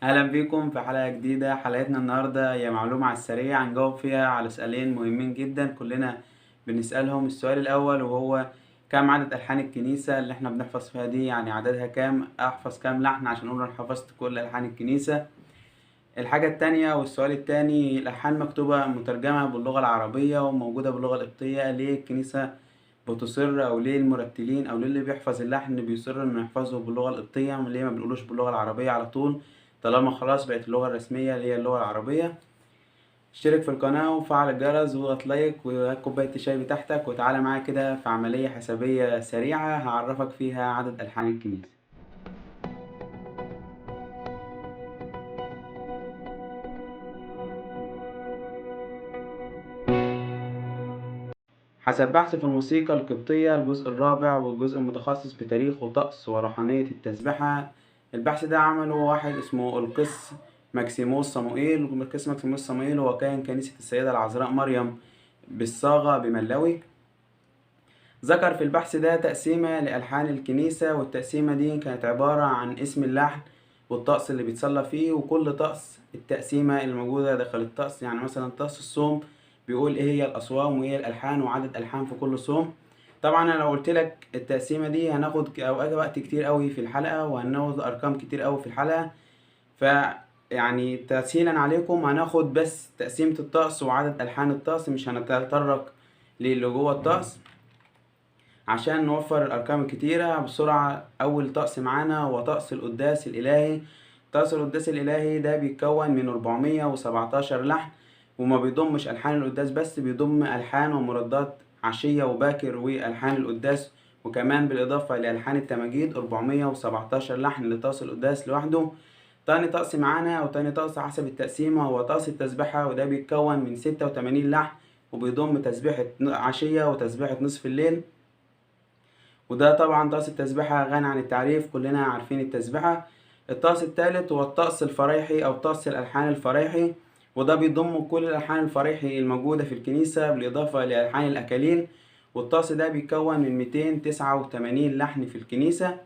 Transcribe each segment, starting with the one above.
اهلا بيكم في حلقة جديدة. حلقتنا النهاردة هي معلومة على السريع هنجاوب فيها على سؤالين مهمين جدا كلنا بنسألهم. السؤال الاول وهو كم عدد الحان الكنيسة اللي احنا بنحفظ فيها دي، يعني عددها كام، احفظ كام لحن عشان اقول انا حفظت كل الحان الكنيسة. الحاجة التانية والسؤال التاني، الالحان مكتوبة مترجمة باللغة العربية وموجودة باللغة القبطية، ليه الكنيسة بتصر او ليه المرتلين او ليه اللي بيحفظ اللحن بيصر انه يحفظه باللغة القبطية، ليه ما بنقولوش باللغة العربية على طول طالما خلاص بقت اللغة الرسمية اللي هي اللغة العربية. اشترك في القناة وفعل الجرس واضغط لايك وهات كوباية الشاي بتاعتك وتعالى معايا كده في عملية حسابية سريعة هعرفك فيها عدد ألحان الكنيسة. حسب بحث في الموسيقى القبطية الجزء الرابع والجزء المتخصص بتاريخ وطقس وروحانية التسبحة، البحث ده عمله واحد اسمه القس ماكسيموس صموئيل. القس ماكسيموس صموئيل هو كاهن كنيسة السيدة العذراء مريم بالصاغة بملاوي. ذكر في البحث ده تقسيمة لألحان الكنيسة، والتقسيمة دي كانت عبارة عن اسم اللحن والطقس اللي بيتصلى فيه، وكل طقس التقسيمة الموجودة داخل الطقس. يعني مثلا طقس الصوم بيقول ايه هي الأصوام وايه الألحان وعدد ألحان في كل صوم. طبعا انا لو قلت لك التقسيمه دي هناخد اوقات وقت كتير قوي في الحلقه وهناخد ارقام كتير قوي في الحلقه، ف يعني تسهيلا عليكم هناخد بس تقسيمه الطقس وعدد الحان الطقس، مش هنتطرق للي جوه الطقس عشان نوفر الارقام الكتيره بسرعه. اول طقس معانا هو طقس القداس الالهي. طقس القداس الالهي ده بيتكون من 417 لحن، وما بيضمش الحان القداس بس، بيضم الحان ومردات عشية وباكر والحان القداس، وكمان بالاضافة لالحان التماجيد. 417 لحن لطقس القداس لوحده. تاني طقس معانا او تاني طقس حسب التقسيمة هو طقس التسبحة، وده بيتكون من 86 لحن وبيضم تسبحة عشية وتسبحة نصف الليل، وده طبعا طقس التسبحة غني عن التعريف، كلنا عارفين التسبحة. الطقس الثالث هو الطقس الفرايحي او طقس الالحان الفرايحي، وده بيضم كل الألحان الفرايحي الموجودة في الكنيسة بالإضافة لألحان الأكاليل، والطقس ده بيتكون من 289 لحن في الكنيسة.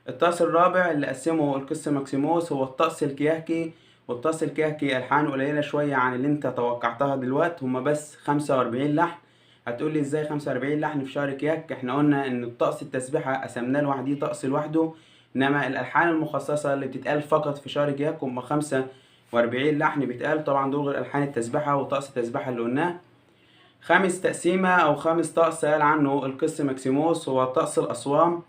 الطقس الرابع اللي قسمه القس ماكسيموس هو الطقس الكياكي، والطقس الكياكي ألحانه قليلة شوية عن اللي انت توقعتها دلوقتي، هما بس 45 لحن. هتقولي ازاي 45 لحن في شهر كياك؟ احنا قلنا ان الطقس التسبيحة قسمناه لوحده طقس لوحده، انما الألحان المخصصة اللي بتتقال فقط في شهر كياك هما 45 لحن بيتقال، طبعا دول غير الحان التسبحه وطقس التسبحه اللي قلناه. خامس تقسيمه او خامس طقس قال عنه القس ماكسيموس هو طقس الاصوام،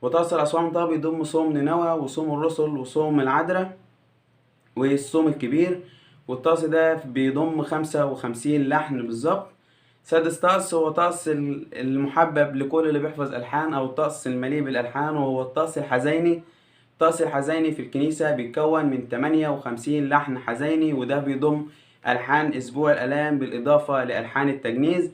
وطقس الاصوام ده بيضم صوم نينوى وصوم الرسل وصوم العذراء والصوم الكبير، والطقس ده بيضم 55 لحن بالظبط. سادس طقس هو طقس المحبب لكل اللي بيحفظ الحان او الطقس المليء بالالحان، وهو الطقس الحزيني. الطقس الحزيني في الكنيسة بيتكون من 58 لحن حزيني، وده بيضم ألحان أسبوع الآلام بالإضافة لألحان التجنيز.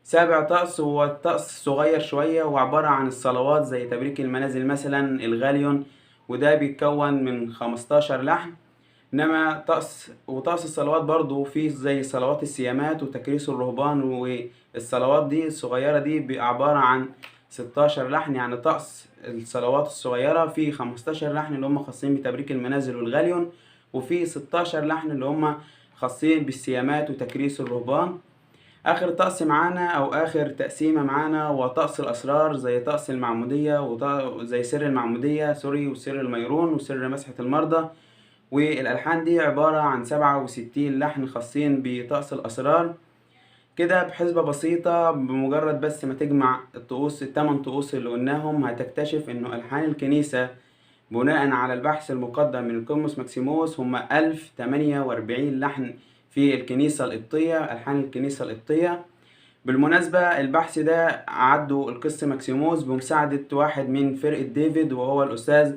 سابع طقس هو الطقس الصغير شوية وعبارة عن الصلوات زي تبريك المنازل مثلا الغاليون، وده بيتكون من 15 لحن. إنما طقس وطقس الصلوات برضو فيه زي صلوات السيامات وتكريس الرهبان، والصلوات دي الصغيرة دي بعبارة عن 16 لحن. يعني طقس الصلوات الصغيرة فيه 15 لحن اللي هم خاصين بتبريك المنازل والغاليون، وفيه 16 لحن اللي هم خاصين بالسيامات وتكريس الرهبان. آخر طقس معانا أو آخر تقسيمة معانا هو طقس الأسرار زي طقس المعمودية وزي سر المعمودية سوري وسر الميرون وسر مسحة المرضى، والألحان دي عبارة عن 67 لحن خاصين بطقس الأسرار. كده بحسبة بسيطة بمجرد بس ما تجمع الطقوس التمن طقوس اللي قلناهم هتكتشف انه ألحان الكنيسة بناء على البحث المقدم من القمص ماكسيموس هم 1048 لحن في الكنيسة القبطية، ألحان الكنيسة القبطية. بالمناسبة البحث ده عدوا القس ماكسيموس بمساعدة واحد من فرقة ديفيد وهو الأستاذ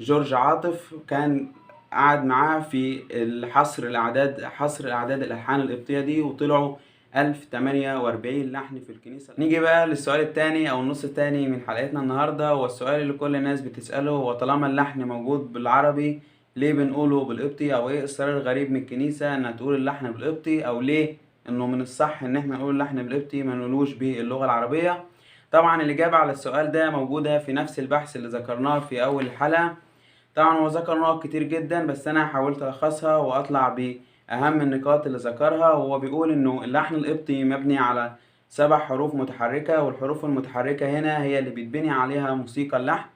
جورج عاطف، كان قعد معاه في الحصر الأعداد، حصر الأعداد الألحان القبطية دي، وطلعوا 1048 لحن في الكنيسة. نيجي بقى للسؤال التاني او النص التاني من حلقتنا النهاردة، هو السؤال اللي كل الناس بتسأله، هو طالما اللحن موجود بالعربي ليه بنقوله بالقبطي؟ او ايه الإصرار الغريب من الكنيسة انها تقول اللحن بالقبطي؟ او ليه انه من الصح ان احنا نقول اللحن بالقبطي ما نقولوش باللغة العربية؟ طبعا الإجابة على السؤال ده موجودة في نفس البحث اللي ذكرناه في اول الحلقة. طبعا هو ذكر نقط كتير جدا، بس انا حاولت الخصها واطلع باهم النقاط اللي ذكرها. وهو بيقول انه اللحن القبطي مبني على 7 حروف متحركة، والحروف المتحركة هنا هي اللي بيتبني عليها موسيقى اللحن.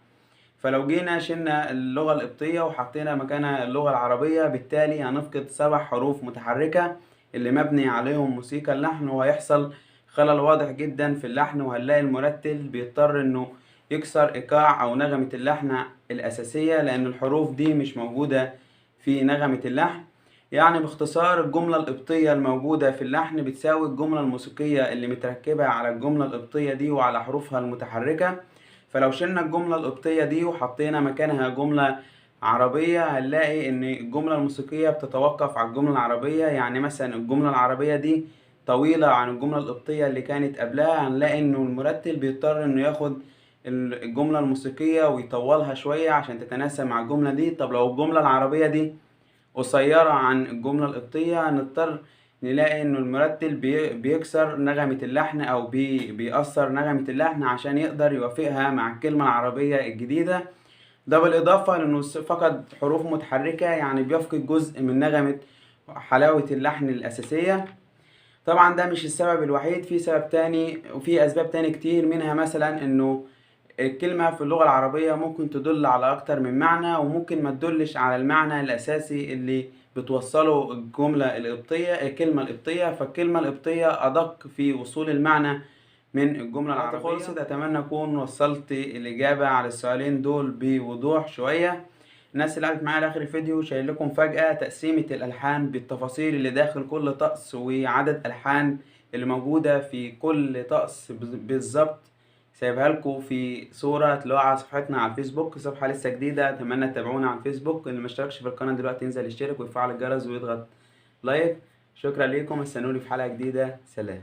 فلو جينا شلنا اللغة القبطية وحطينا مكانها اللغة العربية، بالتالي هنفقد 7 حروف متحركة اللي مبني عليهم موسيقى اللحن، وهيحصل خلل واضح جدا في اللحن، وهنلاقي المرتل بيضطر انه يكسر ايقاع او نغمة اللحن الاساسية لان الحروف دي مش موجودة في نغمة اللحن. يعني باختصار الجملة القبطية الموجودة في اللحن بتساوي الجملة الموسيقية اللي متركبة على الجملة القبطية دي وعلى حروفها المتحركة. فلو شلنا الجملة القبطية دي وحطينا مكانها جملة عربية، هنلاقي ان الجملة الموسيقية بتتوقف على الجملة العربية. يعني مثلا الجملة العربية دي طويلة عن الجملة القبطية اللي كانت قبلها، هنلاقي انه المرتل بيضطر انه ياخد الجملة الموسيقية ويطولها شوية عشان تتناسب مع الجملة دي. طب لو الجملة العربية دي قصيرة عن الجملة القبطية، هنضطر نلاقي انه المرتل بيكسر نغمة اللحن او بيأثر نغمة اللحن عشان يقدر يوافقها مع الكلمة العربية الجديدة. ده بالإضافة لأنه فقد حروف متحركة، يعني بيفقد جزء من نغمة حلاوة اللحن الأساسية. طبعا ده مش السبب الوحيد، في سبب تاني وفي أسباب تاني كتير، منها مثلا انه الكلمة في اللغة العربية ممكن تدل على أكتر من معنى، وممكن ما تدلش على المعنى الأساسي اللي بتوصله الجملة القبطية، الكلمة القبطية. فالكلمة القبطية أدق في وصول المعنى من الجملة العربية. خلصت، أتمنى أكون وصلت الإجابة على السؤالين دول بوضوح شوية. الناس اللي قعدت معايا لآخر الفيديو، شايل لكم فجأة تقسيمة الألحان بالتفاصيل اللي داخل كل طقس وعدد ألحان اللي موجودة في كل طقس بالظبط، سايبها لكم في صورة تلاقوها على صفحتنا على الفيسبوك، صفحة لسه جديدة، أتمنى تتابعونا على الفيسبوك. اللي ما اشتركش في القناة دلوقتي ينزل يشترك ويفعل الجرس ويضغط لايك. شكرا لكم، استنوني في حلقة جديدة، سلام.